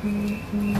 नमस्ते।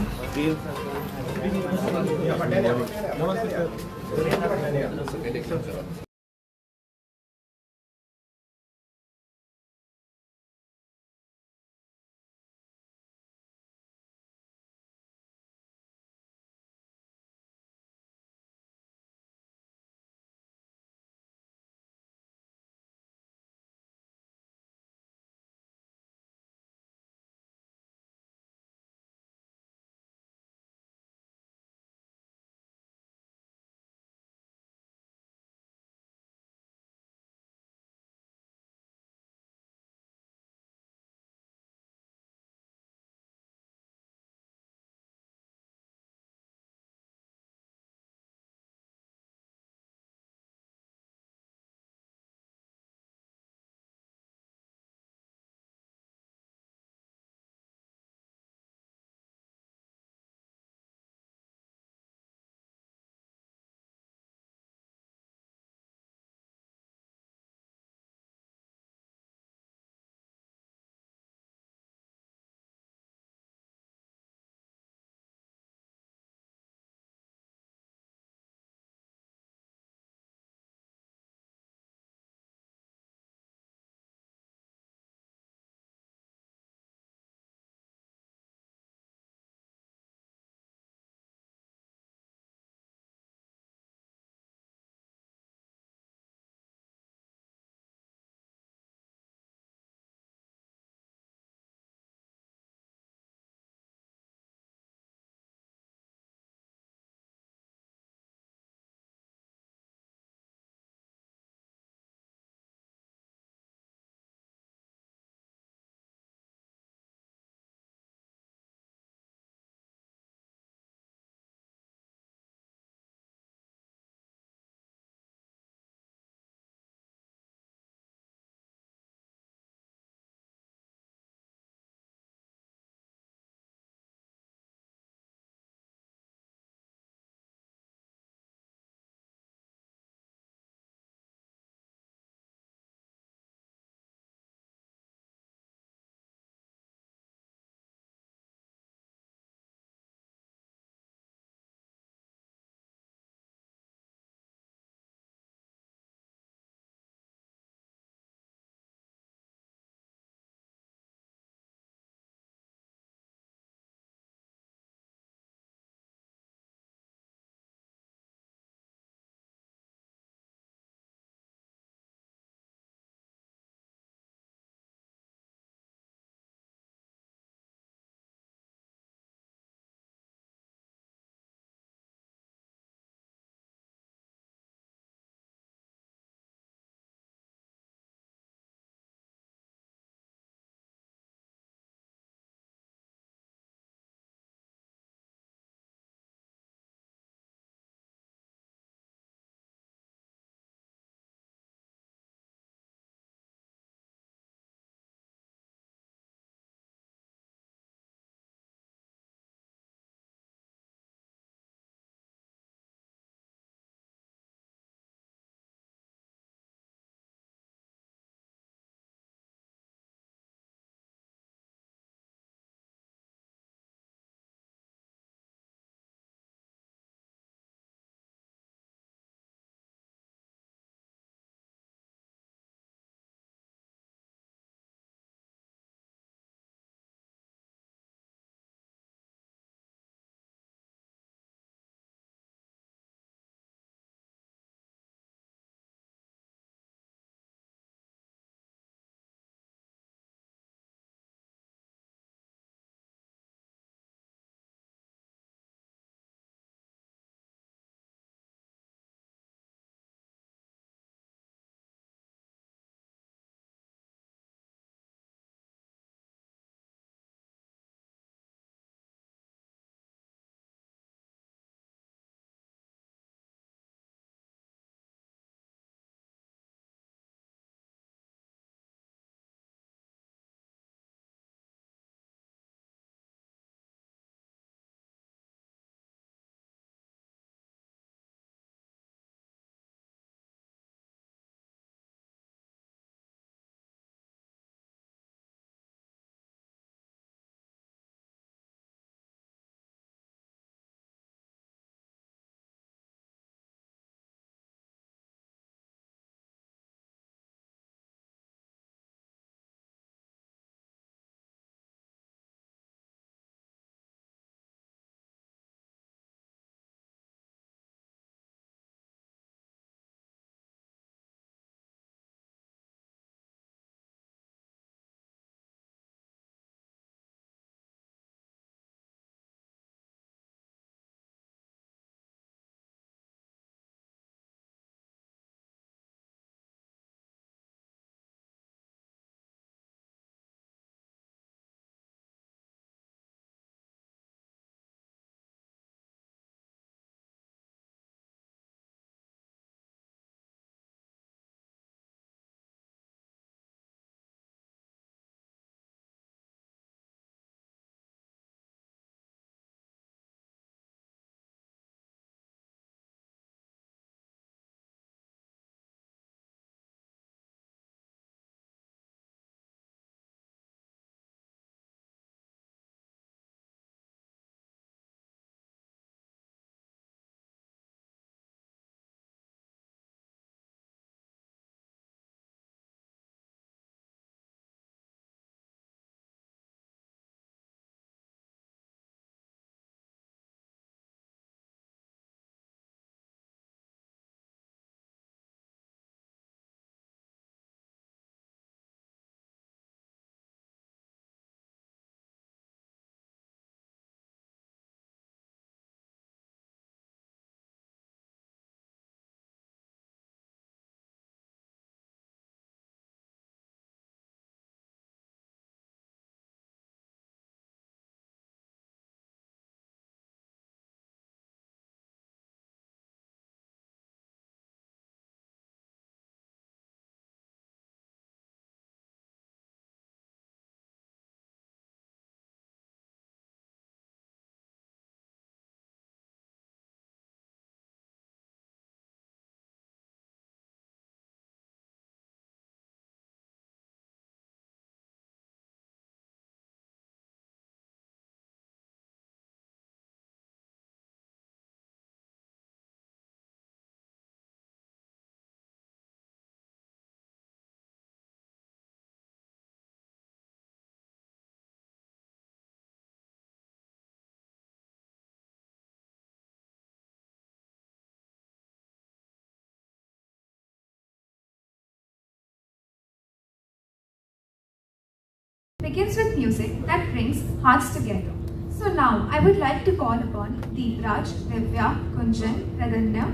Begins with music that brings hearts together. So now I would like to call upon Deepraj, Divya, Kunjan, Pradanya,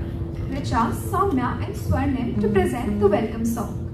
Richa, Soumya and Swarnim to present the welcome song.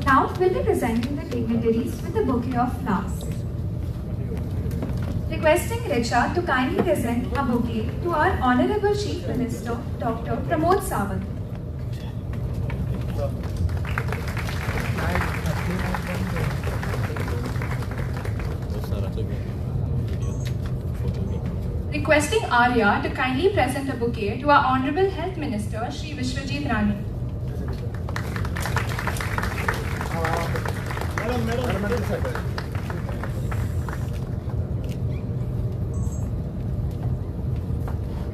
Now we'll be presenting the dignitaries with a bouquet of flowers. Requesting Richa to kindly present a bouquet to our Honorable Chief Minister, Dr. Pramod Sawant. Requesting Arya to kindly present a bouquet to our Honorable Health Minister, Shri Vishwajit Rane.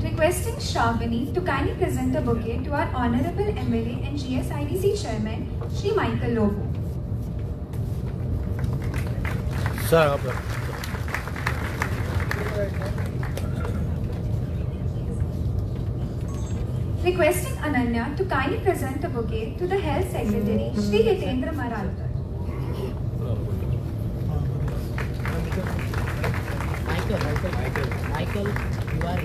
Requesting Shravani to kindly present a bouquet to our Honorable MLA and GSIDC Chairman, Shri Michael Lobo. Sir, Requesting Ananya to kindly present a bouquet to the Health Secretary, Shri Hitendra Maralkar. Michael, you are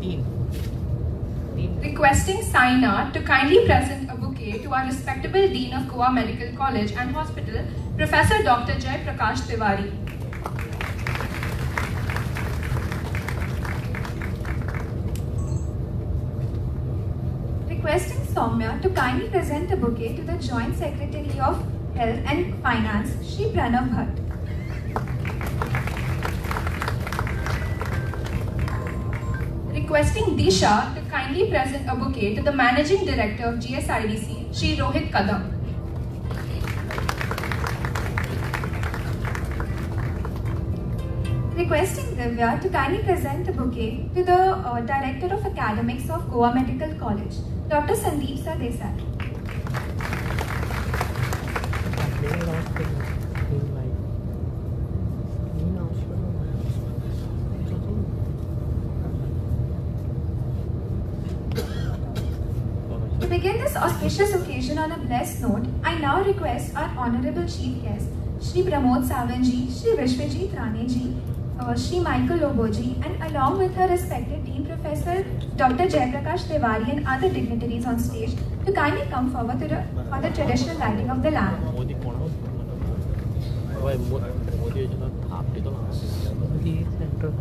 team. Requesting Saina to kindly present a bouquet to our respectable Dean of Goa Medical College and Hospital, Professor Dr. Jai Prakash Tiwari. Requesting Soumya to kindly present a bouquet to the Joint Secretary of Health and Finance, Shri Pranav Bhatt. Requesting Disha to kindly present a bouquet to the Managing Director of GSIDC, Shri Rohit Kadam. Requesting Divya to kindly present a bouquet to the Director of Academics of Goa Medical College, Dr. Sandeep Sardesai. To begin this auspicious occasion on a blessed note, I now request our Honorable Chief Guest, Shri Pramod Sawant ji, Shri Vishwajit Rane ji, Shri Michael Lobo ji, and along with her respected Dean Professor Dr. Jayaprakash Tiwari and other dignitaries on stage to kindly come forward to for the traditional lighting of the lamp. Modi कोण Modi centre.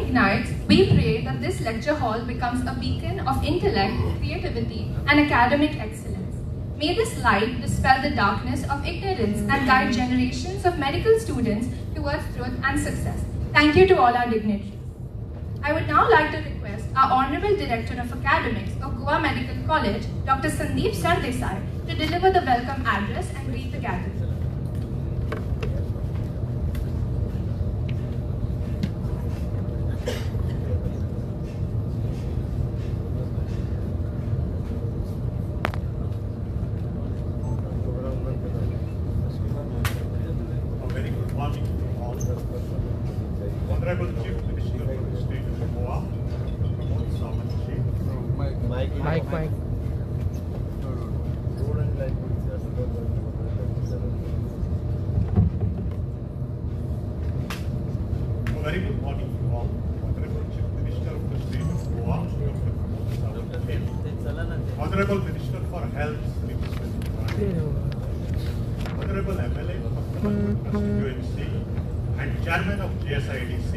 Ignites, we pray that this lecture hall becomes a beacon of intellect, creativity, and academic excellence. May this light dispel the darkness of ignorance and guide generations of medical students towards truth and success. Thank you to all our dignitaries. I would now like to request our Honorable Director of Academics of Goa Medical College, Dr. Sandeep Sardesai, to deliver the welcome address and greet the gathering. A very good morning to all. Honorable Chief Minister of the State of Goa, Dr. Pramod Sawant ji, Mike mike. A very good morning to all. Honorable Chief Minister of the State of Goa, Dr. Pramod Sawant ji, Honorable Minister for Health, Sri Vishwajit Rane, Honorable MLA of the constituency and Chairman of GSIDC,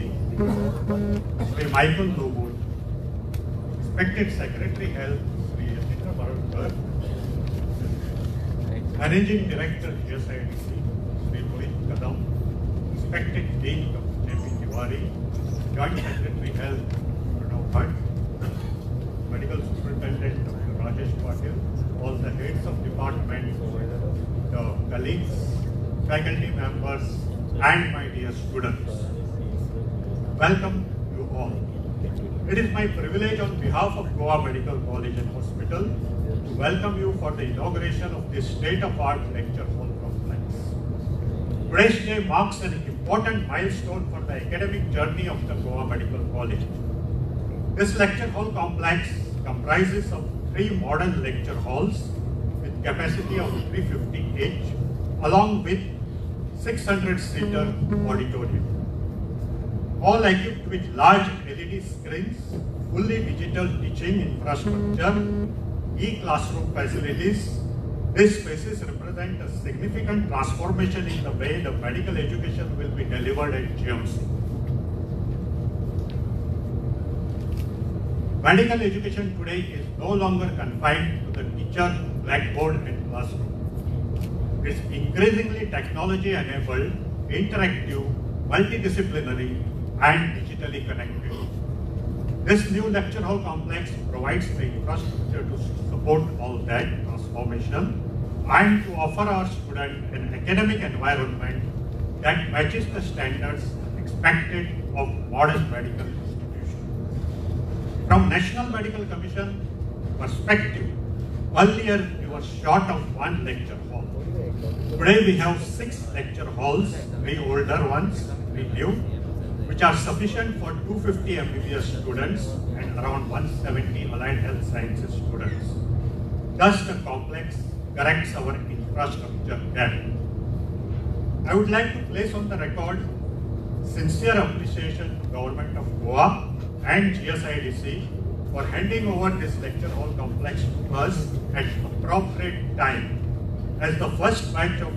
Sri Michael Lobo, Respected Secretary Health, Sri Yatindra Maratkar, Managing Director GSIDC, Sri Rohit Kadam, Respected Dean Dr. J.P. Tiwari, Joint Secretary Health, Pranav Bhatt, Medical Superintendent Dr. Rajesh Patil, all the heads of departments, the colleagues, faculty members, and my dear students. Welcome you all. It is my privilege on behalf of Goa Medical College and Hospital to welcome you for the inauguration of this state-of-art lecture hall complex. Today's day marks an important milestone for the academic journey of the Goa Medical College. This lecture hall complex comprises of 3 modern lecture halls with capacity of 350 each, along with 600-seater auditorium. All equipped with large LED screens, fully digital teaching infrastructure, e-classroom facilities. These spaces represent a significant transformation in the way the medical education will be delivered at GMC. Medical education today is no longer confined to the teacher, blackboard, and classroom. It's increasingly technology-enabled, interactive, multidisciplinary, and digitally connected. This new lecture hall complex provides the infrastructure to support all that transformation and to offer our students an academic environment that matches the standards expected of modern medical institutions. From National Medical Commission perspective, earlier we were short of one lecture hall. Today we have 6 lecture halls, 3 older ones, 3 new, which are sufficient for 250 MBBS students and around 170 allied health sciences students. Thus, the complex corrects our infrastructure gap. I would like to place on the record sincere appreciation to Government of Goa and GSIDC for handing over this lecture hall complex to us at appropriate time, as the first batch of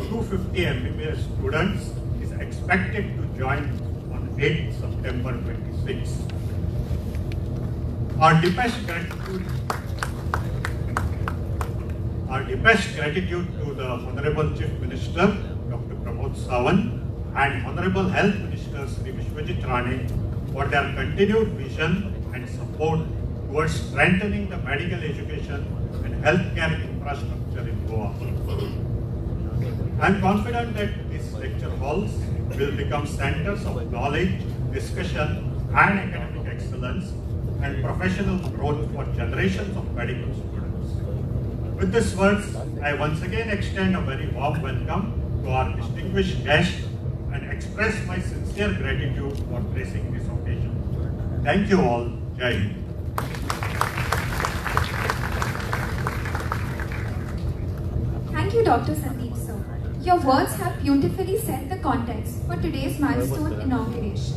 250 MBBS students is expected to join on 8th September 26. Our deepest gratitude to the Honorable Chief Minister, Dr. Pramod Sawant, and Honorable Health Minister, Sri Vishwajit Rane, for their continued vision and support towards strengthening the medical education and healthcare infrastructure in Goa. I am confident that these lecture halls will become centers of knowledge, discussion, and academic excellence and professional growth for generations of medical students. With these words, I once again extend a very warm welcome to our distinguished guests and express my sincere gratitude for gracing this occasion. Thank you all. Jai Hind. Thank you, Dr. Sandeep sir. Your words have beautifully set the context for today's milestone inauguration.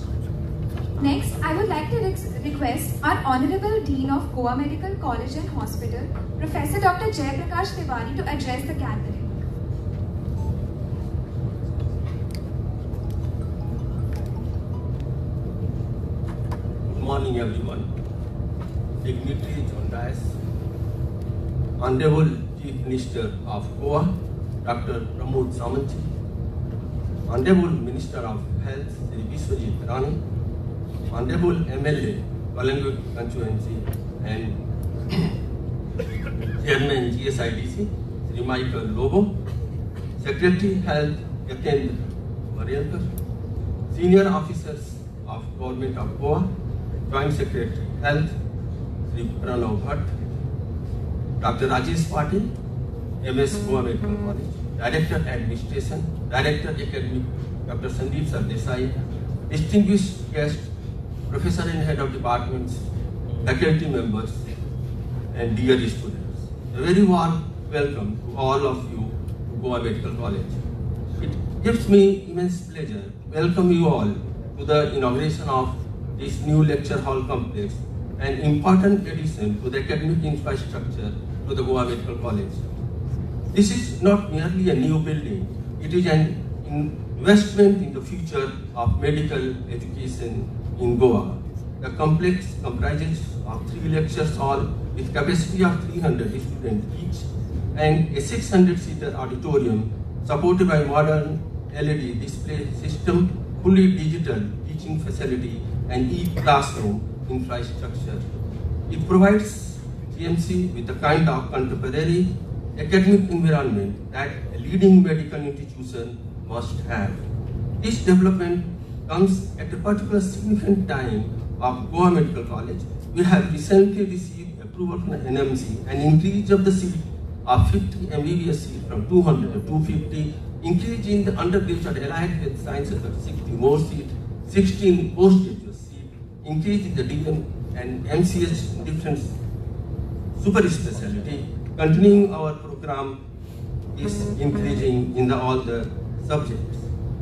Next, I would like to request our Honorable Dean of Goa Medical College and Hospital, Professor Dr. Jayaprakash Tiwari, to address the gathering. Good morning, everyone. Dignitaries on dais, Honorable Chief Minister of Goa, Dr. Pramod Sawant, Honorable Minister of Health, Sri Vishwajit Rane, Honorable MLA, Calangute Constituency and Chairman GSIDC, Sri Michael Lobo, Secretary Health, Yatendra Mariankar, Senior Officers of Government of Goa, Joint Secretary Health, Sri Pranav Bhatt, Dr. Rajesh Patil, MS Goa Medical College, Director Administration, Director Academic, Dr. Sandeep Sardesai, distinguished guests, Professor and Head of Departments, faculty members, and dear students. A very warm welcome to all of you to Goa Medical College. It gives me immense pleasure to welcome you all to the inauguration of this new lecture hall complex, an important addition to the academic infrastructure to the Goa Medical College. This is not merely a new building, it is an investment in the future of medical education in Goa. The complex comprises of 3 lecture halls with capacity of 300 students each and a 600-seater auditorium supported by modern LED display system, fully digital teaching facility and e-classroom infrastructure. It provides GMC with the kind of contemporary academic environment that a leading medical institution must have. This development comes at a particular significant time of Goa Medical College. We have recently received approval from the NMC, an increase of the seat of 50 MBBS seats from 200 to 250, increase in the undergraduate allied health sciences of 60 more seats, 16 postgraduate seats, increase in the DM and MCH different super specialty. Continuing our program is increasing in all the subjects.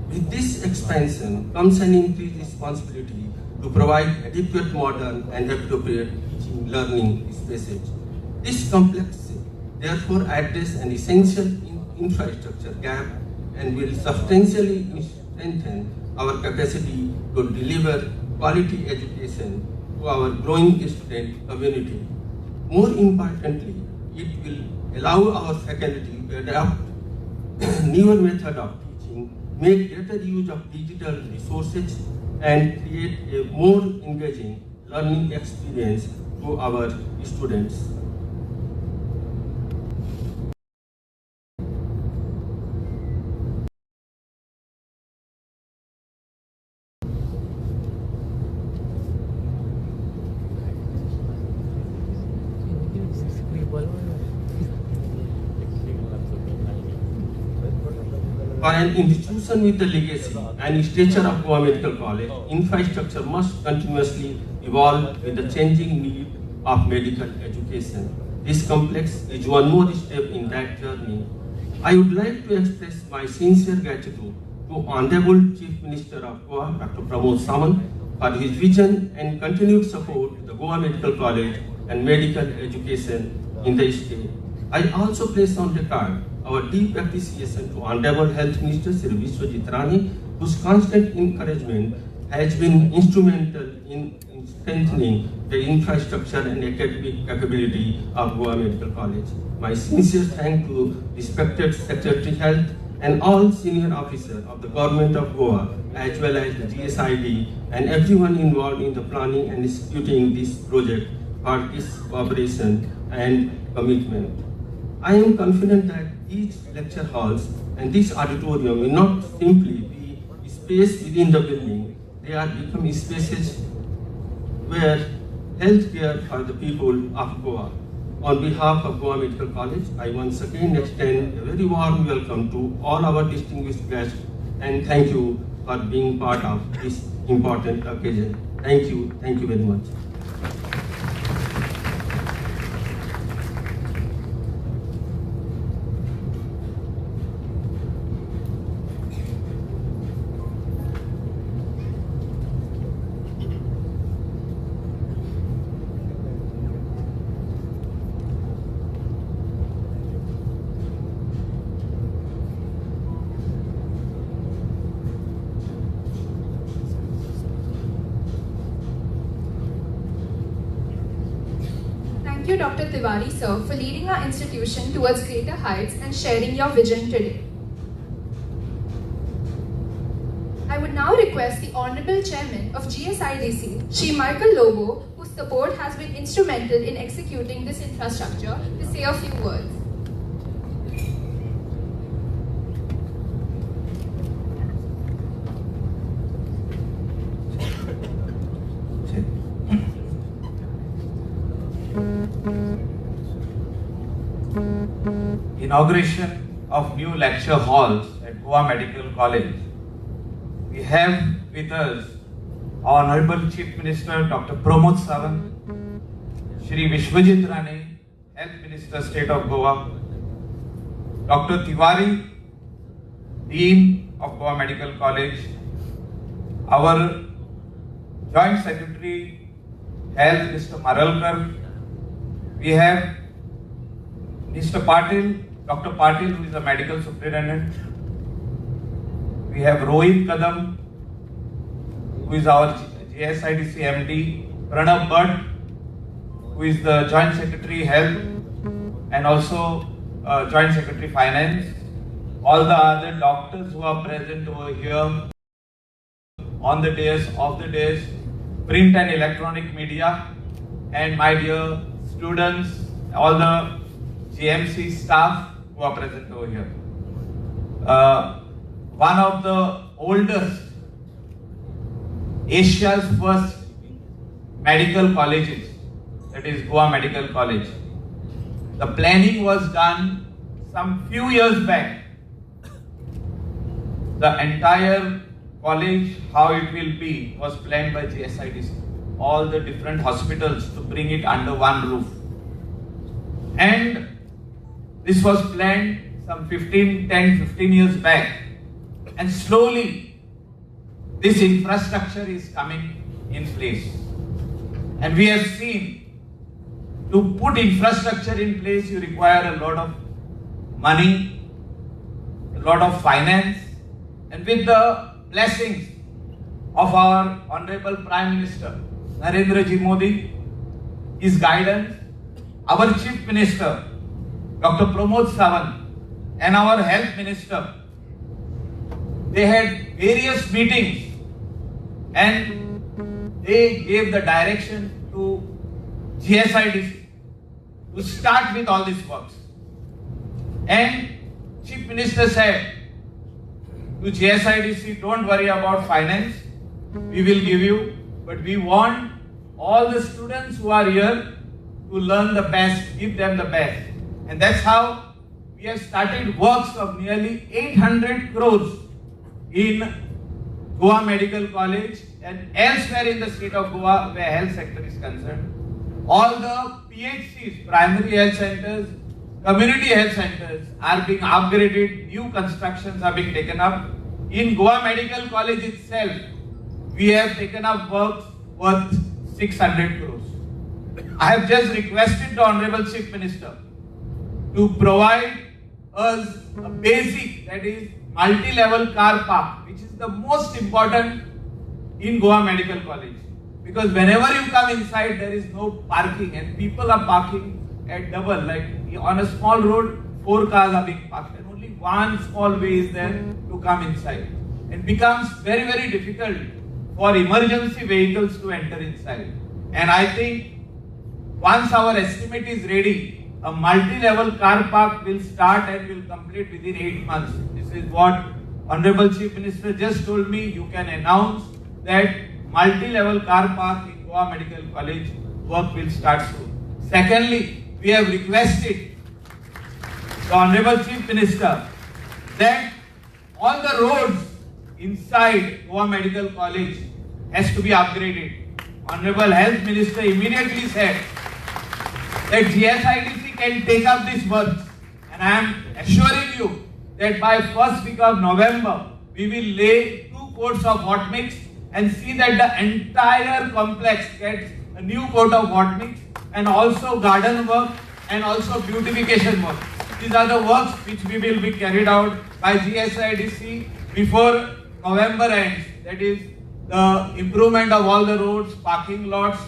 With this expansion comes an increased responsibility to provide adequate, modern and appropriate teaching learning spaces. This complex therefore addresses an essential infrastructure gap and will substantially strengthen our capacity to deliver quality education to our growing student community. More importantly, it will allow our faculty to adopt newer method of teaching, make greater use of digital resources, and create a more engaging learning experience to our students. For an institution with the legacy and stature of Goa Medical College, infrastructure must continuously evolve with the changing need of medical education. This complex is one more step in that journey. I would like to express my sincere gratitude to Honorable Chief Minister of Goa, Dr. Pramod Sawant, for his vision and continued support to the Goa Medical College and medical education in the state. I also place on record our deep appreciation to Honorable Health Minister Shri Vishwajit Rane, whose constant encouragement has been instrumental in strengthening the infrastructure and academic capability of Goa Medical College. My sincere thanks to respected Secretary Health and all senior officers of the Government of Goa, as well as the GSID and everyone involved in the planning and executing this project for this cooperation and commitment. I am confident that these lecture halls and this auditorium will not simply be space within the building, they are becoming spaces where healthcare for the people of Goa. On behalf of Goa Medical College, I once again extend a very warm welcome to all our distinguished guests and thank you for being part of this important occasion. Thank you very much. Thank you, Dr. Tiwari, sir, for leading our institution towards greater heights and sharing your vision today. I would now request the Honorable Chairman of GSIDC, Shri Michael Lobo, whose support has been instrumental in executing this infrastructure, to say a few words. Inauguration of new lecture halls at Goa Medical College. We have with us our Honorable Chief Minister Dr. Pramod Sawant, Shri Vishwajit Rane, Health Minister, State of Goa, Dr. Tiwari, Dean of Goa Medical College, our Joint Secretary Health, Mr. Maralkar. We have Mr. Patil, Dr. Patil, who is a medical superintendent. We have Rohit Kadam, who is our GSIDC MD, Pranav Bhatt, who is the Joint Secretary Health and also Joint Secretary Finance. All the other doctors who are present over here on the dais, off the dais, print and electronic media, and my dear students, all the GMC staff who are present over here. One of the oldest, Asia's first medical colleges, that is Goa Medical College. The planning was done some few years back. The entire college, how it will be, was planned by GSIDC. All the different hospitals to bring it under one roof. And this was planned some 10, 15 years back. And slowly, this infrastructure is coming in place. And we have seen, to put infrastructure in place, you require a lot of money, a lot of finance. And with the blessings of our Honorable Prime Minister, Narendra Ji Modi, his guidance, our Chief Minister, Dr. Pramod Sawant, and our Health Minister, they had various meetings and they gave the direction to GSIDC to start with all these works. And Chief Minister said to GSIDC, don't worry about finance, we will give you, but we want all the students who are here to learn the best, give them the best. And that's how we have started works of nearly 800 crores in Goa Medical College and elsewhere in the state of Goa where health sector is concerned. All the PHCs, primary health centers, community health centers are being upgraded, new constructions are being taken up. In Goa Medical College itself, We have taken up works worth 600 crores. I have just requested the Honorable Chief Minister to provide us a basic, that is multi-level car park, which is the most important in Goa Medical College. Because whenever you come inside, there is no parking and people are parking at double, like on a small road, 4 cars are being parked and only one small way is there to come inside. It becomes very, very difficult for emergency vehicles to enter inside. And I think once our estimate is ready, a multi-level car park will start and will complete within 8 months. This is what Honorable Chief Minister just told me. You can announce that multi-level car park in Goa Medical College work will start soon. Secondly, we have requested the Honorable Chief Minister that all the roads inside Goa Medical College has to be upgraded. Honorable Health Minister immediately said that GSIDC can take up this work, and I am assuring you that by first week of November, we will lay 2 coats of hot mix and see that the entire complex gets a new coat of hot mix and also garden work and also beautification work. These are the works which we will be carried out by GSIDC before November ends. That is the improvement of all the roads, parking lots,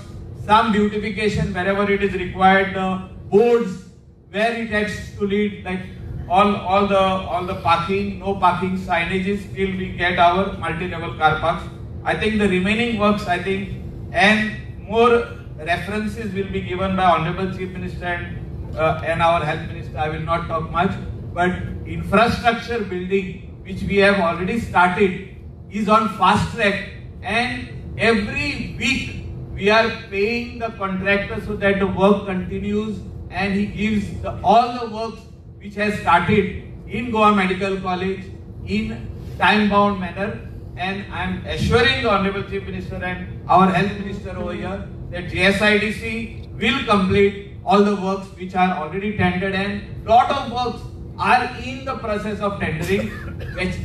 some beautification wherever it is required, the boards where it has to lead, like all the parking, no parking signages till we get our multi-level car parks. I think the remaining works, I think, and more references will be given by Honorable Chief Minister and our Health Minister. I will not talk much, but infrastructure building, which we have already started, is on fast track, and every week we are paying the contractor so that the work continues and he gives all the works which has started in Goa Medical College in time-bound manner. And I am assuring the Honorable Chief Minister and our Health Minister over here that GSIDC will complete all the works which are already tendered, and lot of works are in the process of tendering,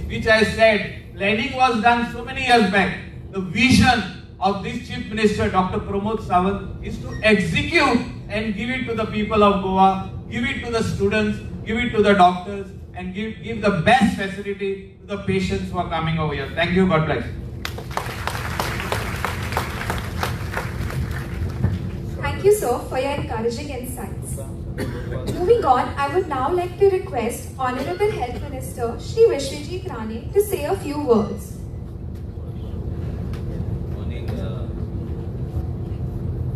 which I said, planning was done so many years back. The vision of this Chief Minister, Dr. Pramod Sawant, is to execute and give it to the people of Goa, give it to the students, give it to the doctors, and give the best facility to the patients who are coming over here. Thank you. God bless. Thank you, sir, for your encouraging insights. Moving on, I would now like to request Honorable Health Minister Shri Vishwajit Rane to say a few words.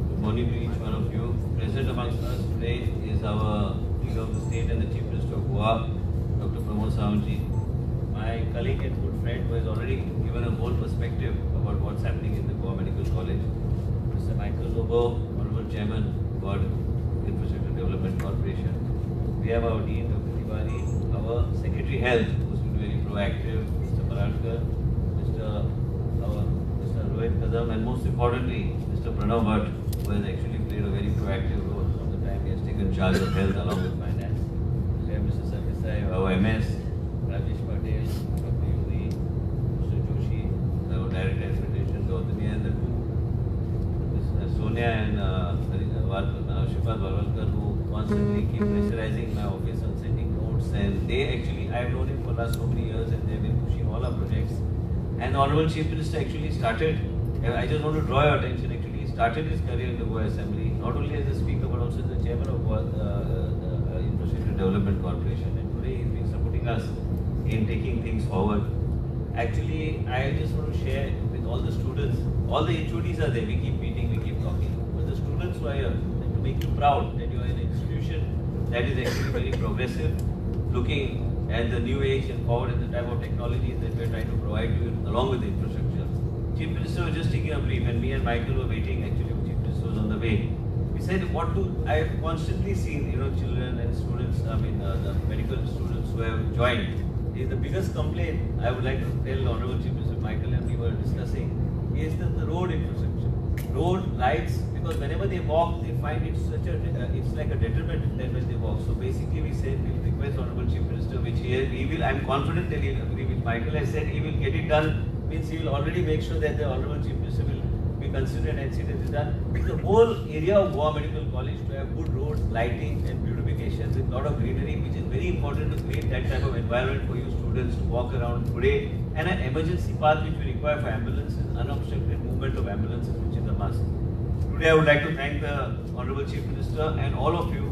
Good morning to each one of you. Present amongst us today is our leader of the state and the Chief Minister of Goa, Dr. Pramod Sawant ji. My colleague and good friend who has already given a whole perspective about what's happening in the Goa Medical College, Mr. Michael Lobo, Honorable Chairman, Goa Infrastructure Development Corporation. We have our Dean, Dr. Tiwari, our Secretary Health, who's been very proactive, Mr. Paradkar, Mr. Rohit Kadam, and most importantly, Mr. Pranav Bhatt, who has actually played a very proactive role from the time he has taken charge of health along with finance. We have Mr. Sarkisai, our MS, Rajesh Patel, Dr. Yuri, Mr. Joshi, our Director of Administration, Gautami, and the two, Ms. Sonia and Shifat Walwalkar, who constantly keep pressurizing my office on sending notes, and they actually, I have known him for the last so many years, and they have been pushing all our projects. And the Honorable Chief Minister actually started, I just want to draw your attention, actually he started his career in the Goa Assembly, not only as a speaker but also as the chairman of Goa, the Infrastructure Development Corporation, and today he's been supporting us in taking things forward. Actually, I just want to share with all the students, all the HODs are there, we keep meeting, we keep talking, but the students who are here, and to make you proud that you are in an institution that is actually very progressive, looking at the new age and forward in the type of technologies that we are trying to provide you along with the infrastructure. Chief Minister was just taking a brief, and me and Michael were waiting, actually Chief Minister was on the way. We said, what do, I have constantly seen, you know, children and students, I mean the medical students who have joined. Is the biggest complaint I would like to tell Honorable Chief Minister Michael and we were discussing is that the road infrastructure, road lights, because whenever they walk, they find it's such a, it's like a detriment that when they walk. So basically we said we'll request Honorable Chief Minister, which he will, I'm confident that he'll agree with Michael. I said he will get it done Means he will already make sure that the Honorable Chief Minister will be considered and see that is done. The whole area of Goa Medical College to have good roads, lighting and beautification with lot of greenery, which is very important to create that type of environment for you students to walk around today, and an emergency path which we require for ambulances, unobstructed movement of ambulances, which is a must. Today I would like to thank the Honorable Chief Minister and all of you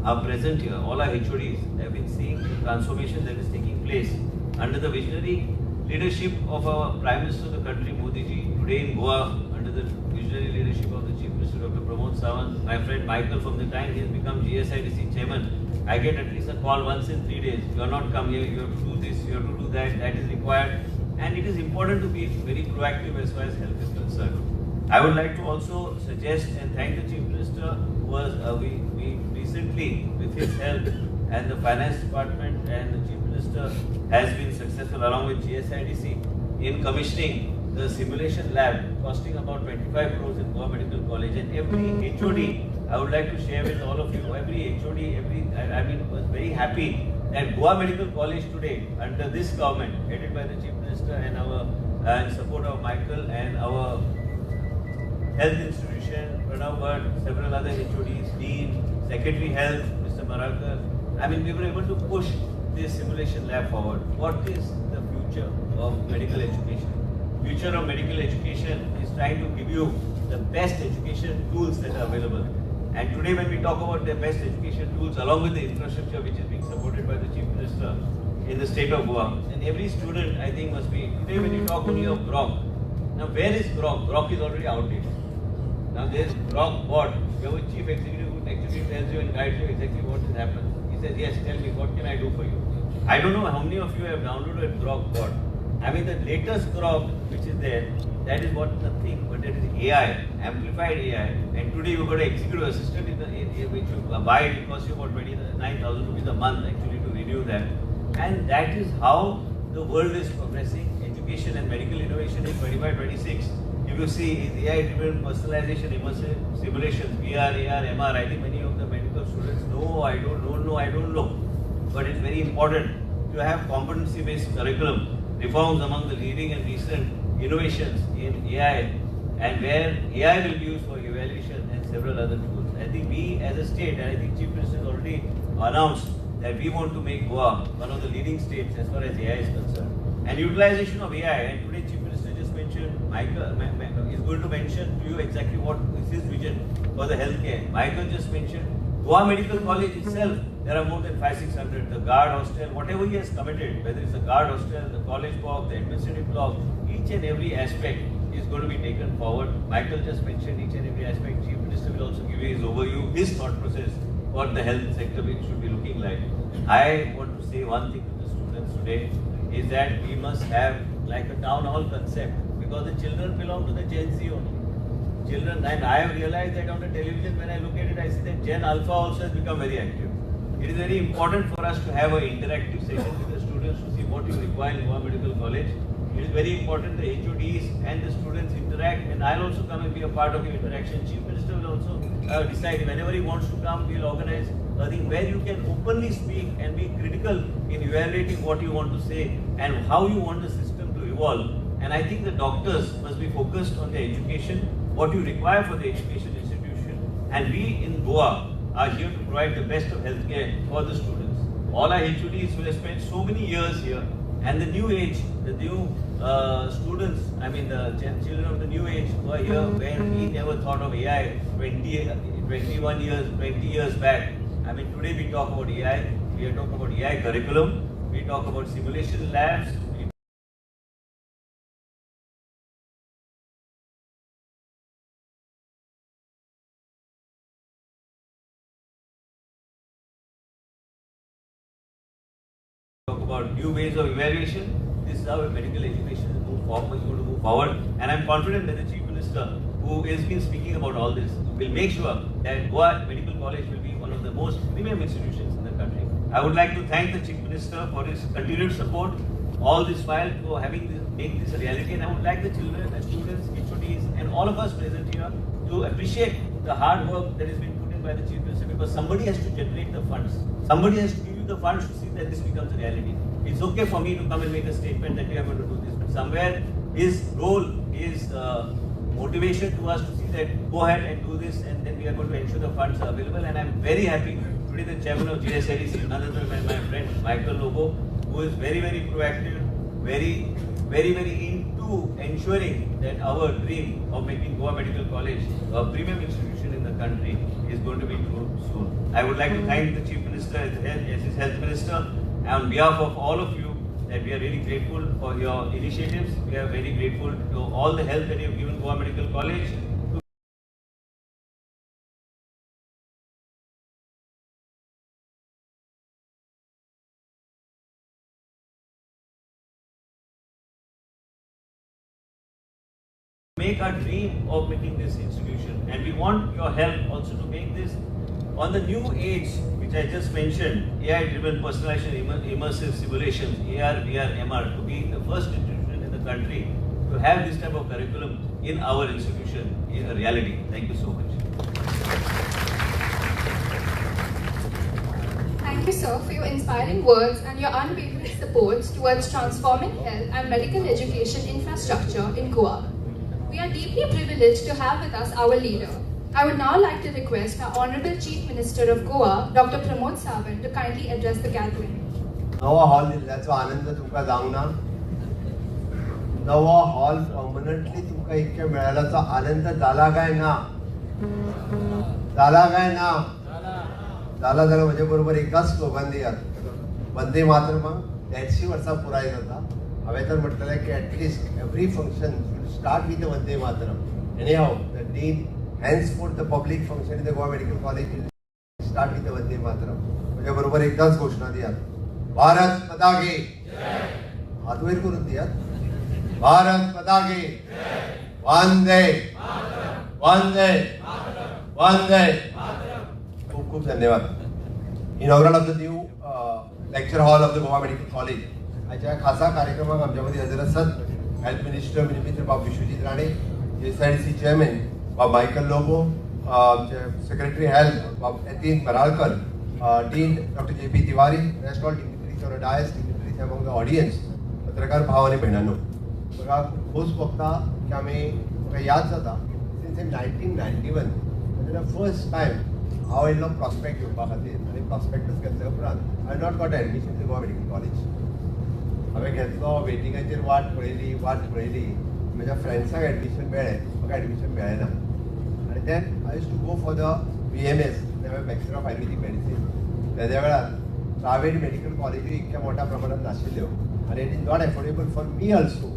are present here. All our HODs have been seeing the transformation that is taking place under the visionary leadership of our Prime Minister of the country, Modi ji, today in Goa, under the visionary leadership of the Chief Minister, Dr. Pramod Sawant, my friend Michael, from the time he has become GSIDC chairman, I get at least a call once in 3 days. You are not come here, you have to do this, you have to do that, that is required. And it is important to be very proactive as far as health is concerned. I would like to also suggest and thank the Chief Minister, who was, we recently, with his help and the Finance Department and the Chief Minister has been successful along with GSIDC in commissioning the simulation lab costing about 25 crores in Goa Medical College. And every HOD, I would like to share with all of you, every HOD, I mean, was very happy that Goa Medical College today, under this government, headed by the Chief Minister and our and support of Michael and our health institution, Pranav Bhatt, several other HODs, Dean, Secretary Health, Mr. Maralkar. I mean, we were able to push this simulation lab forward. What is the future of medical education? Future of medical education is trying to give you the best education tools that are available. And today when we talk about the best education tools along with the infrastructure which is being supported by the Chief Minister in the state of Goa, and every student I think must be, today when you talk only of Grok, now where is Grok? Grok is already outdated. Now there is Grok bot. You have a chief executive who actually tells you and guides you exactly what has happened. He says, yes, tell me, what can I do for you? I don't know how many of you have downloaded Grok bot. I mean, the latest Grok which is there, that is what nothing, but that is AI, amplified AI. And today you've got an executive assistant in the, which you buy, it costs you about 29,000 rupees a month actually to renew that. And that is how the world is progressing. Education and medical innovation in 25, 26. If you see, is AI-driven personalization, immersive simulations, VR, AR, MR. I think many of the medical students know, I don't know, I don't know. But it's very important to have competency-based curriculum, reforms among the leading and recent innovations in AI, and where AI will be used for evaluation and several other tools. I think we as a state, and I think Chief Minister has already announced that we want to make Goa one of the leading states as far as AI is concerned. And utilization of AI, and today Chief Minister just mentioned, Michael is going to mention to you exactly what is his vision for the healthcare. Michael just mentioned Goa Medical College itself, there are more than 500-600, the guard hostel, whatever he has committed, whether it's the guard hostel, the college block, the administrative block, each and every aspect is going to be taken forward. Michael just mentioned each and every aspect. Chief Minister will also give you his overview, his thought process, what the health sector should be looking like. I want to say one thing to the students today, is that we must have like a town hall concept, because the children belong to the Gen Z only. Children, and I have realized that on the television when I look at it, I see that Gen Alpha also has become very active. It is very important for us to have an interactive session with the students to see what you require in Goa Medical College. It is very important the HODs and the students interact, and I'll also come and be a part of your interaction. Chief Minister will also decide whenever he wants to come, we'll organize a thing where you can openly speak and be critical in evaluating what you want to say and how you want the system to evolve. And I think the doctors must be focused on their education, what you require for the education institution, and we in Goa are here to provide the best of healthcare for the students. All our HODs who have spent so many years here, and the new age, the new students, I mean the children of the new age who are here, where we never thought of AI 21 years, 20 years back. I mean, today we talk about AI, we are talking about AI curriculum, we talk about simulation labs, we talk about new ways of evaluation. This is how medical education is going to move forward, and I'm confident that the Chief Minister, who has been speaking about all this, will make sure that Goa Medical College will be one of the most premium institutions in the country. I would like to thank the Chief Minister for his continued support all this while for having this, make this a reality, and I would like the children and students, HODs and all of us present here to appreciate the hard work that has been put in by the Chief Minister, because somebody has to generate the funds, somebody has to give you the funds to see that this becomes a reality. It's okay for me to come and make a statement that we are going to do this, but somewhere his role, his motivation to us to see that go ahead and do this, and then we are going to ensure the funds are available. And I'm very happy today the chairman of GSIDC, none other than my friend Michael Lobo, who is very, very proactive, very, very, very into ensuring that our dream of making Goa Medical College a premium institution in the country is going to be true soon. I would like to thank the Chief Minister as his Health Minister, and on behalf of all of you, that we are really grateful for your initiatives. We are very grateful to all the help that you have given Goa Medical College to make our dream of making this institution, and we want your help also to make this on the new age which I just mentioned, AI-driven personalization, immersive simulations, AR, VR, MR, to be the first institution in the country to have this type of curriculum in our institution in a reality. Thank you so much. Thank you, sir, for your inspiring words and your unwavering support towards transforming health and medical education infrastructure in Goa. We are deeply privileged to have with us our leader. I would now like to request our Honorable Chief Minister of Goa, Dr. Pramod Sawant, to kindly address the gathering. नवो hall दिल्ल्याचो आनंद तुमकां जावंक ना? नवो hall permanently तुमकां इतके मेळ्ळ्याचो आनंद जाला काय ना? जाला काय ना? जाला जाल्यार म्हजे बरोबर एकदाच स्लोगन दियात, वंदे मातरम. 150 वर्सां पुराय जाता. हांवें तर म्हटलेलें की at least every function should start with Vande Mataram. Anyhow, the dean henceforth the public function in the Goa Medical College will start with the Vande Mataram. म्हजे बरोबर एकदाच घोषणा दियात, भारत माता की हात वयर करून दियात, भारत माता की वंदे वंदे वंदे. खूप खूप धन्यवाद. Inaugural of the new lecture hall of the Goa Medical College हाच्या खासा कार्यक्रमाक आमच्या मदीं हजर आसात हेल्थ मिनिस्टर मित्र बाब विश्वजीत राणे, GSIDC chairman बाब मायकल लोबो, आमचे सेक्रेटरी हेल्थ बाब Yatin Maralkar, dean doctor J P Tiwari, rest all dignitaries on dais, dignitaries among the audience, पत्रकार भाव आनी भयणांनो, म्हाका खूब खोस भोगता की आमी म्हाका याद जाता सिन्स इन 1991 जेन्ना फर्स्ट टायम हांव येयल्लो प्रॉस्पेक्ट घेवपा खातीर आनी प्रॉस्पेक्टस घेतल्या उपरांत I not got admission to Goa Medical College. हांवें घेतलो, वेटिंगाचेर वाट पळयली, वाट पळयली, म्हज्या फ्रेंड्साक एडमिशन मेळ्ळें, म्हाका एडमिशन मेळ्ळें ना. आनी then I use to go for the BMS, bachelor of Ayurvedic medicine. तेद्या वेळार प्रायवेट मेडिकल कॉलेजूय इतक्या मोठ्या प्रमाणात नाशिल्ल्यो आनी it is not affordable for me also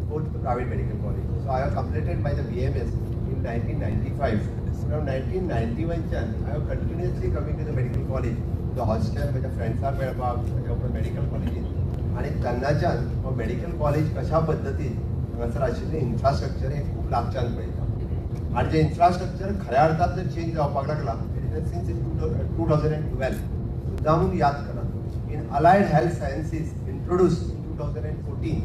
go to the private medical college. So I have completed my the BMS in 1995. From 1991च्यान I have continuously coming to the medical college, the hostel, म्हज्या फ्रेंड्सांक मेळपाक, ताच्या उपरांत medical कॉलेजीन. आनी तेन्नाच्यान हो medical college कशा पद्दतीन हांगासर आशिल्लें इन्फ्रास्ट्रक्चर हें खूब लागच्यान पळयता. आनी जें इन्फ्रास्ट्रक्चर खऱ्या अर्थान जर चेंज जावपाक लागला सिन्स इन 2012 सुद्दां याद करा, in allied health sciences introduce in 2014.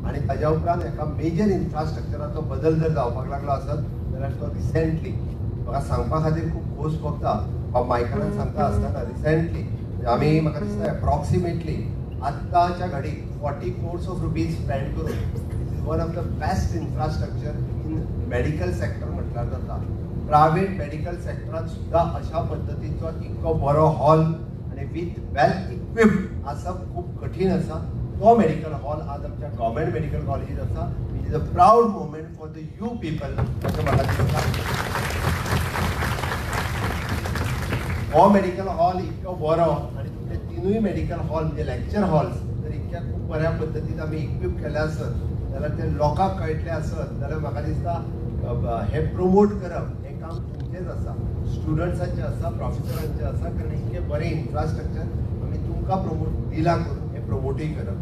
आनी ताज्या उपरांत एका मेजर इन्फ्रास्ट्रक्चराचो बदल जर जावपाक लागलो आसत जाल्यार तो रिसेंटली म्हाका सांगपा खातीर खूब खोस भोगता. बाब मायकलान सांगता आसतना रिसेंटली आमी म्हाका दिसता एप्रॉक्सिमेटली आत्ताच्या घडीक 40 crores of rupees spend करून this is one of the best infrastructure in medical sector म्हटल्यार जाता. प्रायवेट मेडिकल सेक्टरान सुद्दां अशा पद्दतीचो इतको बरो हॉल आनी विथ वेल इक्विप्ड आसप खूब कठीण आसा. तो मेडिकल हॉल आज आमच्या गव्हर्मेंट मेडिकल कॉलेजीत आसा, which is a proud moment for the you people अशें म्हाका दिसता. हो मेडिकल हॉल इतको बरो आनी तुमचे तिनूय मेडिकल हॉल म्हणजे लेक्चर हॉल्स जर इतक्या खूब बऱ्या पद्दतीन आमी इक्विप केले आसत जाल्यार ते लोकांक कळटलें आसत जाल्यार म्हाका दिसता हें प्रमोट करप हें काम तुमचेंच आसा, स्टुडंट्सांचें आसा, प्रोफेसरांचें आसा, कारण इतकें बरें इन्फ्रास्ट्रक्चर आमी तुमकां प्रमोट दिलां करून हें प्रमोटूय करप.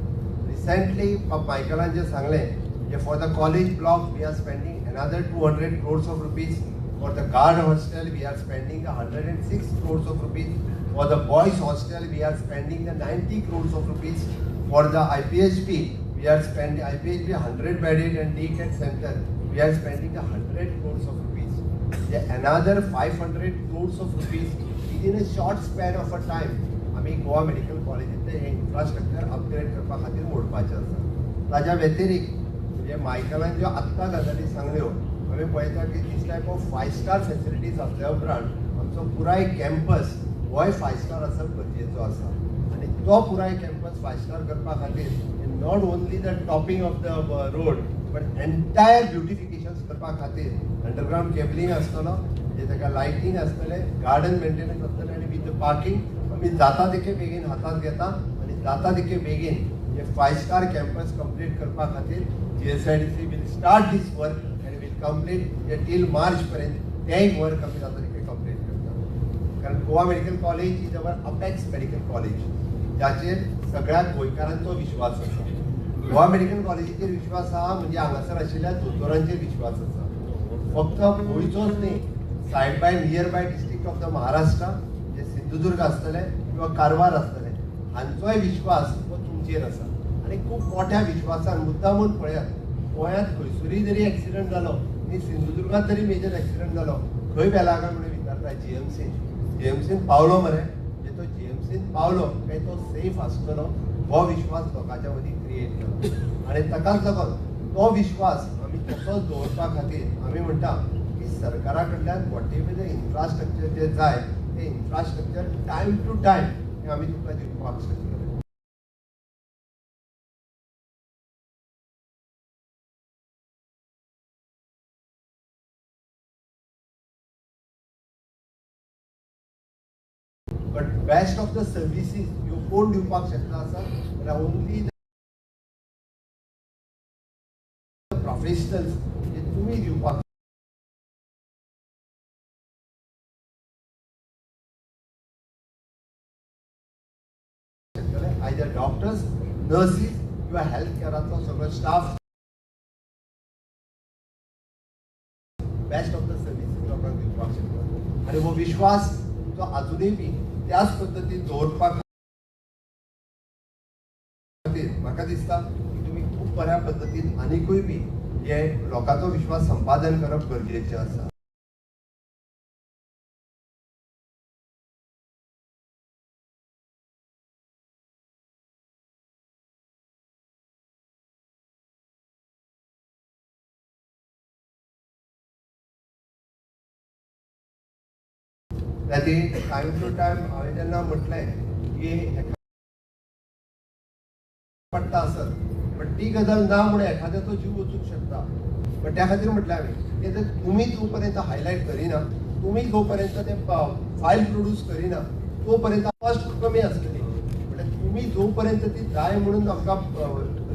रिसेंटली बाब मायकलान जें सांगलें म्हणजे for the college block we are spending another 200 crores of rupees. For the guard hostel we are spending 106 crores of rupees. For the boys hostel we are spending the 90 crores of rupees. For the IPHP we are spending IPHP 100 bedded and day care center we are spending the 100 crores of rupees. Another 500 crores of rupees within a short span of a time. आमी Goa medical कॉलेजींतलें हें infrastructure upgrade करपा खातीर मोडपाचें आसा. ताज्या व्यतिरिक्त म्हणजे मायकलान ज्यो आत्तां गजाली सांगल्यो, आमी पळयता की this type of 5 star facilities आसल्या उपरांत आमचो पुराय कॅम्पस होय 5 स्टार आसप गरजेचो आसा आनी तो पुराय कॅम्पस 5 स्टार करपा खातीर not only the topping of the road but entire beautifications करपा खातीर अंडरग्रावंड केबलिंग आसतलो, म्हणजे ताका लायटींग आसतलें, गार्डन मेंटेनन्स आसतलें आनी विथ पार्किंग आमी जाता तितके बेगीन हातांत घेता आनी जाता तितके बेगीन हे 5 स्टार कॅम्पस कंप्लीट करपा खातीर GSIDC will start this work and will complete हे टील मार्च पर्यंत तेंय वर्क आमी जाता तितकें कंप्लीट करता. कारण Goa medical college is our apex medical college जाचेर सगळ्या गोंयकारांचो विश्वास आसा. गोवा मेडिकल कॉलेजीचेर विश्वास आहा म्हणजे हांगासर आशिल्ल्या दोतोरांचेर विश्वास आसा. फक्त गोंयचोच न्ही, side by near by district of the Maharashtra म्हणजे सिंधुदुर्ग आसतलें किंवा कारवार आसतलें हांचोय विश्वास हो तुमचेर आसा. आनी खूब मोठ्या विश्वासान मुद्दामून पळयात, गोंयांत खंयसरूय जरी एक्सिडंट जालो न्ही, सिंधुदुर्गांत जरी मेजर एक्सिडंट जालो खंय व्हेला काय म्हणून विचारता, जीएमसीन. जीएमसीन पावलो मरे, म्हणजे तो जीएमसीन पावलो काय तो सेफ आसतलो हो विश्वास लोकांच्या मदीं क्रिएट केला. आनी ताकाच लागून तो विश्वास आमी तसोच दवरपा खातीर आमी म्हणटा की सरकारा कडल्यान what ever the infrastructure जें जाय तें इन्फ्रास्ट्रक्चर टायम टू टायम हें आमी तुमकां दिवपाक शकतले. But best of the services ह्यो कोण दिवपाक शकता आसा जाल्यार ओन्ली the professionals जे तुमी दिवपाक शकतले, आयदर डॉक्टर्स, नर्सीस किंवा हेल्थ केअरांतलो सगळो staff best of the services लोकांक दिवपाक शकता. आनी हो विश्वास तुमचो आजुनूय बी त्याच पद्दतीन दवरपा खातीर म्हाका दिसता की तुमी खूब बऱ्या पद्दतीन आनिकूय बी हे लोकांचो विश्वास संपादन करप गरजेचें आसा. खातीर टायम टू टायम हांवें जेन्ना म्हटलें की पडटा आसत बट ती गजाल ना म्हणून एखाद्याचो जीव वचूंक शकता. बट त्या खातीर म्हटलें हांवें की जर तुमी जो पर्यंत हायलायट करिना, तुमी जो पर्यंत ते फायल प्रोड्यूस करिना तो पर्यंत कॉस्ट कमी आसतली. म्हणल्यार तुमी जो पर्यंत ती जाय म्हणून आमकां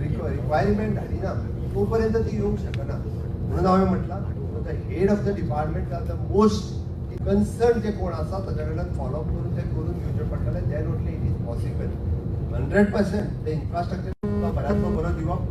रिक्वायरमेंट हाडिना तो पर्यंत ती येवंक शकना. म्हणून हांवें म्हटलां the head of the department are the most concern जे कोण आसा ताच्या कडल्यान फॉलोअप करून तें करून घेवचें पडटलें. Then only it is possible. 100% ते इन्फ्रास्ट्रक्चर तुमकां बऱ्यांतलो बरो दिवप,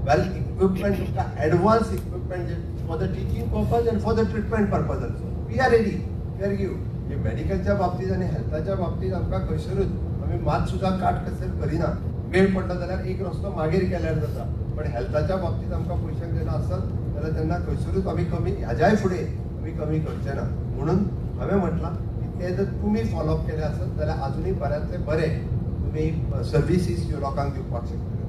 वेल इक्विपमेंट तुमकां advance equipment J for the teaching purpose and for the treatment purpose also we are ready, we are give. म्हणजे मेडिकलच्या बाबतींत आनी हेल्थाच्या बाबतींत आमकां खंयसरूच आमी मात सुद्दां काटकसर करिना. वेळ पडलो जाल्यार एक रस्तो मागीर केल्यार जाता, पण हेल्थाच्या बाबतींत आमकां पयशांक जेन्ना आसत जाल्यार तेन्ना खंयसरूच आमी कमी हाज्याय फुडें आमी कमी करचे ना. म्हणून हांवें म्हटलां की तें जर तुमी फॉलोअप केलें आसत जाल्यार आजुनूय बऱ्यांतले बरें तुमी सर्विसीस ह्यो लोकांक दिवपाक शकतले.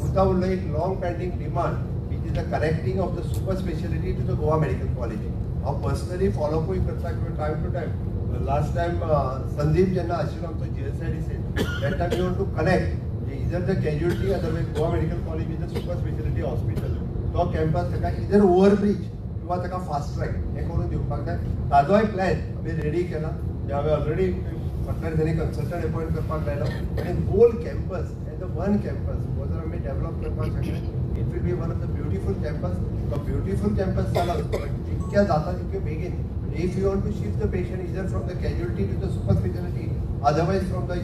उरता उरलो एक long pending demand which is the connecting of the super speciality to the Goa medical college. हांव पर्सनली फॉलोअपूय करता किंवा time to time. Last time Sandeep जेन्ना आशिल्लो आमचो GSIDC that time you want to connect either the casualty otherwise Goa medical college with the super speciality hospital. तो campus ताका इजर overbridge किंवा ताका फास्ट ट्रॅक हें करून दिवपाक जाय. ताजोय प्लॅन आमी रेडी केला, जे हांवें ऑलरेडी फाटल्या दिसांनी कन्सल्टंट अपॉयंट करपाक लायलो. आनी whole campus as a one campus हो जर आमी डेवलप करपाक शकले it will be one of the beautiful campus. तो ब्युटिफूल कॅम्पस जालो जितक्या जाता तितके बेगीन if you want to shift the patient either from the casualty to the super speciality otherwise from the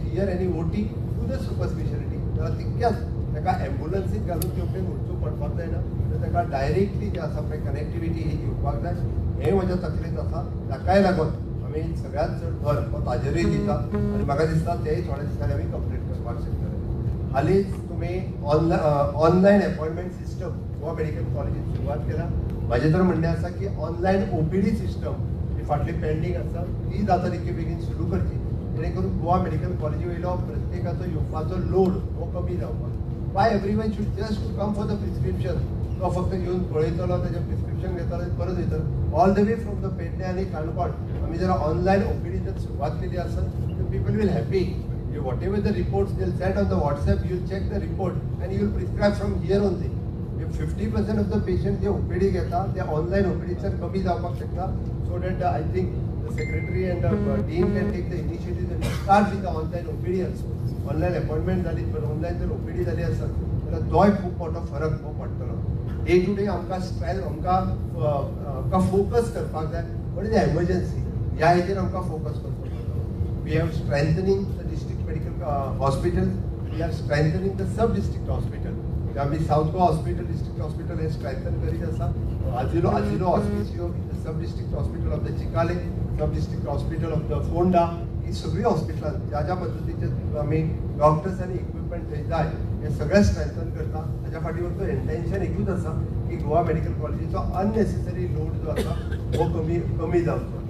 here आनी OT to the super speciality जाल्यार तितक्याच ताका एम्बुलन्सीक घालून तेवटेन वचूं पडपाक जायना, तर ताका डायरेक्टली जें आसा पळय कनेक्टिविटी ही दिवपाक जाय. हें म्हज्या तकलेंत आसा. ताकाय लागून आमी सगळ्यांत चड भर हो ताजेरूय दिता आनी म्हाका दिसता तेंय थोड्या दिसांनी आमी कंप्लीट करपाक शकतले. हालींच तुमी online appointment system Goa medical कॉलेजीन सुरवात केला. म्हाजें तर म्हणणें आसा की ऑनलायन OPD system जी फाटली पेंडींग आसा ती जाता तितके बेगीन सुरू करची. जेणे करून गोवा मेडिकल कॉलेजी वयलो प्रत्येकाचो येवपाचो लोड हो कमी जावपाक. Why everyone should just to come for the prescription? तो फक्त येवन पळयतलो, तेजें प्रिस्क्रिप्शन घेतलो आनी परत वयतलो. All the way from the Pedne आनी काणकोण आमी जर ऑनलायन ओपीडी जर सुरवात केली आसत तर people will happy. Whatever the reports they will send on the WhatsApp, you will check the report and you will prescribe from here only. 50% of the patient J OPD घेता ते online ओपीडीच्यान कमी जावपाक शकता. So that I think the secretary and dean can take the initiative and start with the online OPD also. Online appointment जाली पण online जर OPD जाली आसत जाल्यार तोय खूब मोठो फरक हो पडटलो. डे टू डे आमकां स्ट्रेस, आमकां फोकस करपाक जाय. What is the emergency ह्या हेजेर आमकां फोकस करचो पडटलो. We have strengthening the district medical hospital, we are strengthening the sub district hospital. आमी South Goa hospital, district hospital हे स्ट्रेंथन करीत आसा. Azilo Hospicio, sub district hospital of the Chicalim, sub district hospital of the Ponda, ही सगळीं हॉस्पिटलां ज्या ज्या पद्दतीचे आमी डॉक्टर्स आनी इक्विपमेंट थंय जाय हें सगळें स्ट्रेंथन करता. हाज्या फाटीवरचो इंटेन्शन एकूच आसा की गोवा मेडिकल कॉलेजीचो अननेसेसरी लोड जो आसा हो कमी जावचो.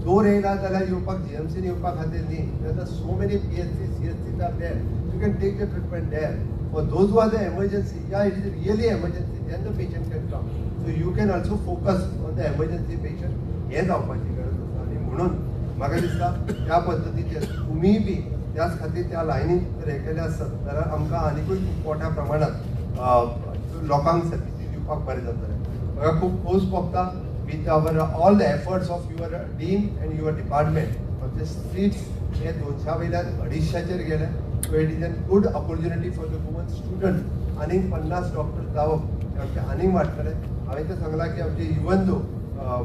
जोर येयला जाल्यार येवपाक जीएमसीन येवपा खातीर न्ही, आतां so many PHC CHCs are there, you can take the treatment there. For those who are the emergency, yeah, it is really emergency, then the patient can come. So you can also focus on the emergency patient. हें जावपाची गरज आसा. आनी म्हणून म्हाका दिसता त्या पद्दतीचेर तुमीय बी त्याच खातीर त्या लायनीन जर हें केलें आसत जाल्यार आमकां आनिकूय खूब मोठ्या प्रमाणात लोकांक सर्विसीस दिवपाक बरें जातलें. म्हाका खूब खोस भोगता with our all the efforts of your dean and your department. आमचे स्ट्रीट्स हे 200 वयल्यान 250चेर गेले. So it is a good opportunity for the Goan student. आनीक 50 डॉक्टर जावप हे आमचें आनीक वाडटलें. हांवें तें सांगलां की आमचें even though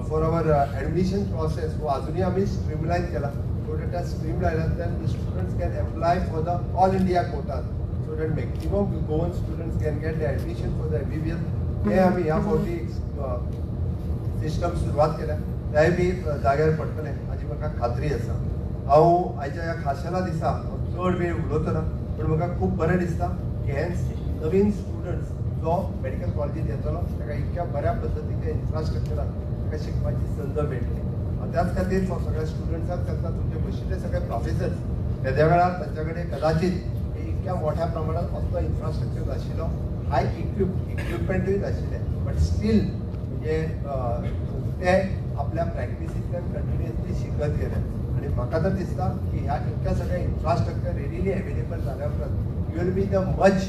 for our admission process हो आजुनूय आमी स्ट्रीमलायन केला. सो that त्या स्ट्रीमलायनांतल्यान the students can apply for the all India quotas, so that maximum Goan students can get the admission for the MBBS. हें आमी ह्या फावटी सिस्टम सुरवात केल्या, तेंय बी जाग्यार पडटलें हाजी म्हाका खात्री आसा. हांव आयच्या ह्या खाशेल्या दिसा चड वेळ उलयतना ना, पूण म्हाका खूब बरें दिसता की हे नवीन स्टुडंट्स जो मेडिकल कॉलेजीत येतलो ताका इतक्या बऱ्या पद्दतीच्या इन्फ्रास्ट्रक्चरान ताका शिकपाची संद मेळटली. त्याच खातीर सगळ्या स्टुडंट्सांक सांगता, तुमचे बशिल्ले सगळे प्रोफेसर्स तेद्या वेळार तांच्या कडेन कदाचीत इतक्या मोठ्या प्रमाणात असलो इन्फ्रास्ट्रक्चर नाशिल्लो, हाय इक्विपमेंटूय नाशिल्लें, बट स्टील म्हणजे ते आपल्या प्रॅक्टिसींतल्यान कंटिन्युअसली शिकत गेले. आनी म्हाका तर दिसता की ह्या इतक्या सगळ्या इन्फ्रास्ट्रक्चर रेडिली अवेलेबल जाल्या उपरांत you will be the much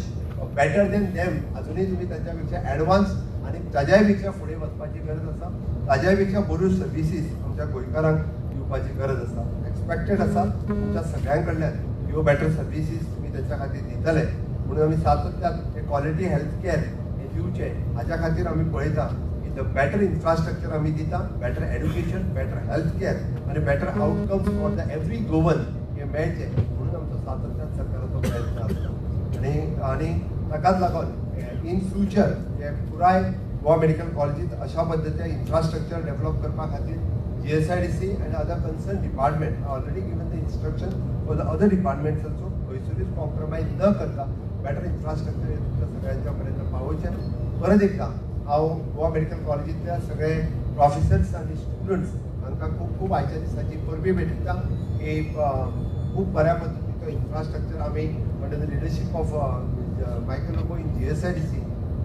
better than them. अजुनूय तुमी तांच्या पेक्षा एडवान्स आनी ताज्याय पेक्षा फुडें वचपाची गरज आसा. ताज्याय पेक्षा बऱ्यो सर्विसीस आमच्या गोंयकारांक दिवपाची गरज आसा. एक्सपेक्टेड आसा तुमच्या सगळ्यां कडल्यान ह्यो बेटर सर्विसीस तुमी तांच्या खातीर दितले. म्हणून आमी सातत्यान हे क्वॉलिटी हेल्थ केअर हें दिवचें हाज्या खातीर आमी पळयता की the better infrastructure आमी दिता, better education, better health care आनी better outcomes for the every Goan हें मेळचें म्हणून आमचो सातत्यान सरकाराचो प्रयत्न आसता. आनी ताकाच लागून इन फ्युचर हे पुराय गोवा मेडिकल कॉलेजीत अशा पद्दतीचें इन्फ्रास्ट्रक्चर डेव्हलप करपा खातीर GSIDC and other concern department already given the instruction for the other departments also. खंयसरूच कॉम्प्रोमायज न करता बेटर इन्फ्रास्ट्रक्चर हे तुमच्या सगळ्यांच्या पर्यंत पावोवचें. परत एकदां हांव गोवा मेडिकल कॉलेजींतल्या सगळे प्रोफेसर्स आनी स्टुडंट्स हांकां खूब खूब आयच्या दिसाची परबी भेटयता की खूब बऱ्या पद्दतीचो इन्फ्रास्ट्रक्चर आमी under the leadership of Michael Lobo in GSIDC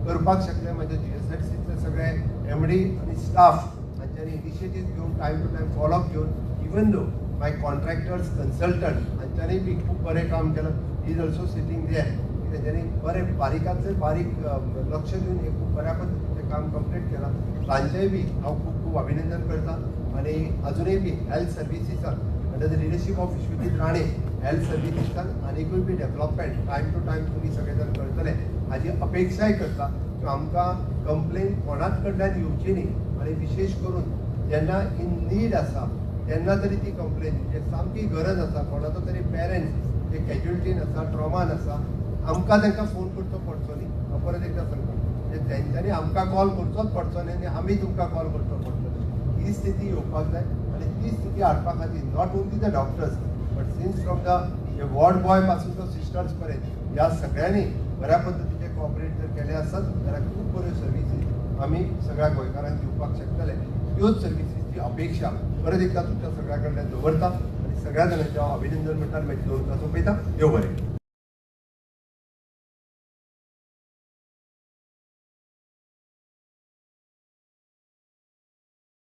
करपाक शकले. म्हज्या GSIDCतले सगळे MD आनी स्टाफ हांच्यांनी इनिशिएटीव घेवन time to time follow up घेवन even though my contractors consultant हांच्यांनी बी खूब बरें काम केलां. Is also sitting there. तेंच्यांनी बरें बारीकांतले बारीक लक्ष दिवन हें खूब बऱ्या पद्दतीचें काम कंप्लीट केलां. तांचेंय बी हांव खूब खूब अभिनंदन करता. आनी अजुनूय बी हेल्थ सर्विसीसान under the leadership of Vishwajit Rane health सर्विसीसान आनिकूय be development time to time तुमी सगळे जाण करतले हाजी अपेक्षाय करता की आमकां कंप्लेन कोणाच कडल्यान येवची न्ही. आनी विशेश करून जेन्ना इन नीड आसा तेन्ना तरी ती कंप्लेन म्हणजे सामकी गरज आसा, कोणाचो तरी पेरंट्स जे कॅज्युलिटीन आसा, ट्रॉमान आसा, आमकां तांकां फोन करचो पडचो न्ही. हांव परत एकदां सांगता, म्हणजे तेंच्यांनी आमकां कॉल करचोच पडचो न्ही आनी आमी तुमकां कॉल करचो पडचो न्ही. ही स्थिती येवपाक जाय आनी ती स्थिती हाडपा खातीर not only the doctors but since from the ward boy पासून तो सिस्टर्स पर्यंत ह्या सगळ्यांनी बऱ्या पद्दतीचे कॉपरेट जर केले आसत जाल्यार खूब बऱ्यो सर्विसीस आमी सगळ्या गोंयकारांक दिवपाक शकतले. त्योच सर्विसीची अपेक्षा परत एकदां तुमच्या सगळ्या कडल्यान दवरता आनी सगळ्या जाणांचें हांव अभिनंदन म्हणटा आनी म्हाजी 2 उतरां सोंपयता. देव बरें.